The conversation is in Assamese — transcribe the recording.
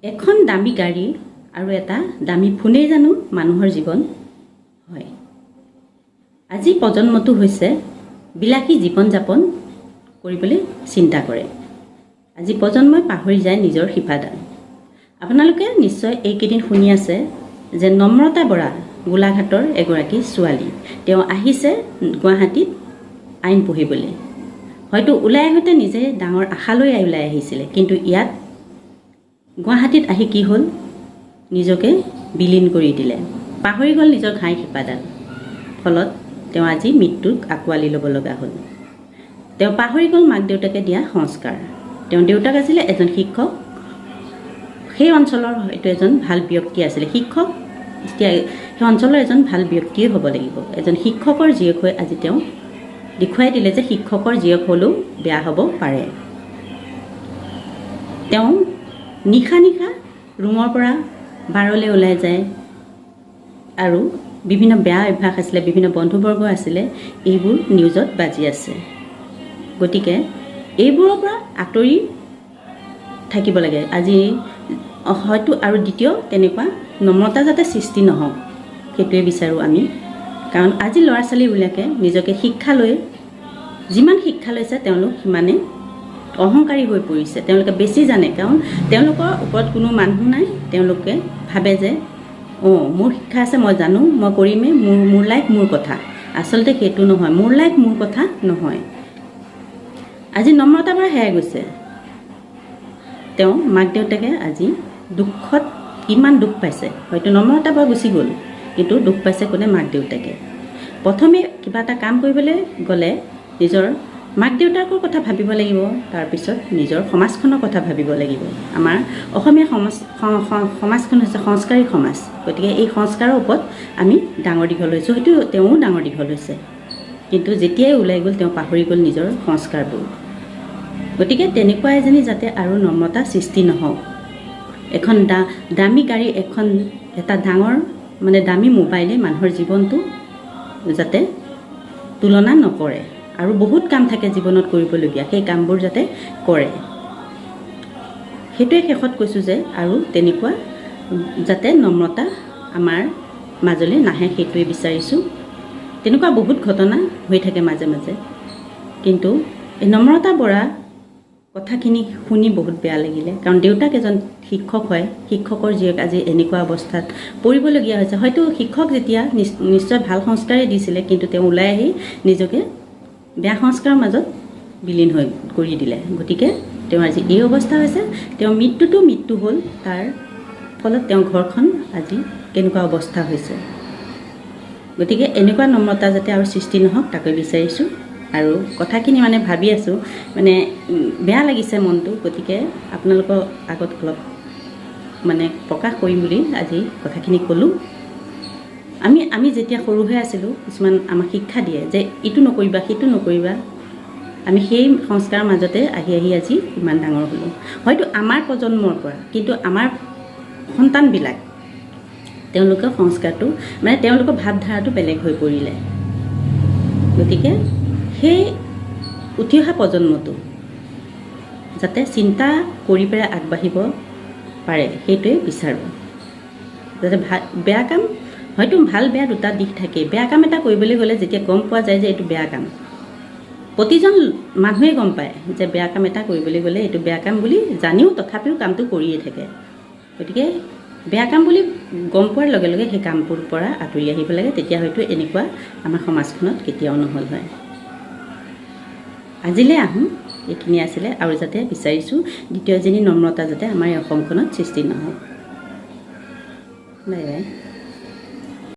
এখন দামী গাড়ী আৰু এটা দামী ফোনেই জানো মানুহৰ জীৱন হয়? আজি প্ৰজন্মটো হৈছে বিলাসী জীৱন যাপন কৰিবলৈ চিন্তা কৰে। আজি প্ৰজন্মই পাহৰি যায় নিজৰ শিপাডাল। আপোনালোকে নিশ্চয় এইকেইদিন শুনি আছে যে নম্ৰতা বৰা, গোলাঘাটৰ এগৰাকী ছোৱালী, তেওঁ আহিছে গুৱাহাটীত আইন পঢ়িবলৈ। হয়তো ওলাই আহোঁতে নিজে ডাঙৰ আশা লৈ ওলাই আহিছিলে, কিন্তু ইয়াত গুৱাহাটীত আহি কি হ'ল? নিজকে বিলীন কৰি দিলে, পাহৰি গ'ল নিজৰ ঘাই শিপাডাল। ফলত তেওঁ আজি মৃত্যুক আঁকোৱালি ল'ব লগা হ'ল। তেওঁ পাহৰি গ'ল মাক দেউতাকে দিয়া সংস্কাৰ। তেওঁৰ দেউতাক আছিলে এজন শিক্ষক। সেই অঞ্চলৰ হয়তো এজন ভাল ব্যক্তি আছিলে। শিক্ষক যেতিয়া, সেই অঞ্চলৰ এজন ভাল ব্যক্তিয়ে হ'ব লাগিব। এজন শিক্ষকৰ জীয়েক হৈ আজি তেওঁ দেখুৱাই দিলে যে শিক্ষকৰ জীয়েক হ'লেও বেয়া হ'ব পাৰে। তেওঁ নিশা নিশা ৰুমৰ পৰা বাৰলৈ ওলাই যায় আৰু বিভিন্ন বেয়া অভ্যাস আছিলে, বিভিন্ন বন্ধুবৰ্গ আছিলে। এইবোৰ নিউজত বাজি আছে। গতিকে এইবোৰৰ পৰা আঁতৰি থাকিব লাগে। আজি হয়তো আৰু দ্বিতীয় তেনেকুৱা নম্ৰতা যাতে সৃষ্টি নহওক, সেইটোৱে বিচাৰোঁ আমি। কাৰণ আজি ল'ৰা ছোৱালীবিলাকে নিজকে শিক্ষা লৈ, যিমান শিক্ষা লৈছে, তেওঁলোক সিমানে অহংকাৰী হৈ পৰিছে। তেওঁলোকে বেছি জানে, কাৰণ তেওঁলোকৰ ওপৰত কোনো মানুহ নাই। তেওঁলোকে ভাবে যে অঁ, মোৰ শিক্ষা আছে, মই জানো, মই কৰিমেই, মোৰ মোৰ লাইফ, মোৰ কথা। আচলতে সেইটো নহয়, মোৰ লাইফ মোৰ কথা নহয়। আজি নম্ৰতা বৰা হেৰাই গৈছে। তেওঁ মাক দেউতাকে আজি দুখত কিমান দুখ পাইছে। হয়তো নম্ৰতা বৰা গুচি গ'ল, কিন্তু দুখ পাইছে কোনে? মাক দেউতাকে। প্ৰথমে কিবা এটা কাম কৰিবলৈ গ'লে নিজৰ মাক দেউতাকৰ কথা ভাবিব লাগিব, তাৰপিছত নিজৰ সমাজখনৰ কথা ভাবিব লাগিব। আমাৰ অসমীয়া সমাজ সমাজখন হৈছে সংস্কাৰী সমাজ। গতিকে এই সংস্কাৰৰ ওপৰত আমি ডাঙৰ দীঘল হৈছোঁ। হয়তো তেওঁও ডাঙৰ দীঘল হৈছে, কিন্তু যেতিয়াই ওলাই গ'ল, তেওঁ পাহৰি গ'ল নিজৰ সংস্কাৰবোৰ। গতিকে তেনেকুৱা এজনী যাতে আৰু নম্ৰতা সৃষ্টি নহওক। এখন দামী গাড়ী এখন, এটা ডাঙৰ মানে দামী মোবাইলে মানুহৰ জীৱনটো যাতে তুলনা নকৰে। আৰু বহুত কাম থাকে জীৱনত কৰিবলগীয়া, সেই কামবোৰ যাতে কৰে, সেইটোৱে শেষত কৈছোঁ যে আৰু তেনেকুৱা যাতে নম্ৰতা আমাৰ মাজলৈ নাহে, সেইটোৱে বিচাৰিছোঁ। তেনেকুৱা বহুত ঘটনা হৈ থাকে মাজে মাজে, কিন্তু এই নম্ৰতা বৰা কথাখিনি শুনি বহুত বেয়া লাগিলে। কাৰণ দেউতাক এজন শিক্ষক হয়, শিক্ষকৰ জীয়েক আজি এনেকুৱা অৱস্থাত পৰিবলগীয়া হৈছে। হয়তো শিক্ষক যেতিয়া, নিশ্চয় ভাল সংস্কাৰেই দিছিলে, কিন্তু তেওঁ ওলাই আহি নিজকে বেয়া সংস্কাৰৰ মাজত বিলীন হৈ কৰি দিলে। গতিকে তেওঁৰ আজি এই অৱস্থা হৈছে। তেওঁৰ মৃত্যুটো মৃত্যু হ'ল, তাৰ ফলত তেওঁৰ ঘৰখন আজি কেনেকুৱা অৱস্থা হৈছে। গতিকে এনেকুৱা নম্ৰতা যাতে আৰু সৃষ্টি নহওক, তাকে বিচাৰিছোঁ। আৰু কথাখিনি মানে ভাবি আছোঁ, মানে বেয়া লাগিছে মনটো। গতিকে আপোনালোকৰ আগত অলপ মানে প্ৰকাশ কৰিম বুলি আজি কথাখিনি ক'লোঁ। আমি আমি যেতিয়া সৰু হৈ আছিলোঁ, কিছুমান আমাক শিক্ষা দিয়ে যে ইটো নকৰিবা, সেইটো নকৰিবা। আমি সেই সংস্কাৰৰ মাজতে আহি আহি আজি ইমান ডাঙৰ হ'লোঁ। হয়তো আমাৰ প্ৰজন্মৰ পৰা কিন্তু আমাৰ সন্তানবিলাক, তেওঁলোকৰ সংস্কাৰটো মানে তেওঁলোকৰ ভাৱধাৰাটো বেলেগ হৈ পৰিলে। গতিকে সেই উঠি অহা প্ৰজন্মটো যাতে চিন্তা কৰি পেলাই আগবাঢ়িব পাৰে, সেইটোৱে বিচাৰোঁ। যাতে বেয়া কাম, হয়তো ভাল বেয়া দুটা দিশ থাকে। বেয়া কাম এটা কৰিবলৈ গ'লে যেতিয়া গম পোৱা যায় যে এইটো বেয়া কাম, প্ৰতিজন মানুহে গম পায় যে বেয়া কাম এটা কৰিবলৈ গ'লে এইটো বেয়া কাম বুলি জানিও তথাপিও কামটো কৰিয়ে থাকে। গতিকে বেয়া কাম বুলি গম পোৱাৰ লগে লগে সেই কামটোৰ পৰা আঁতৰি আহিব লাগে। তেতিয়া হয়তো এনেকুৱা আমাৰ সমাজখনত কেতিয়াও নহ'ল হয়। আজিলৈ আহোঁ, এইখিনি আছিলে। আৰু যাতে বিচাৰিছোঁ, দ্বিতীয়জনী নম্ৰতা যাতে আমাৰ এই অসমখনত সৃষ্টি নহওক। Bye bye.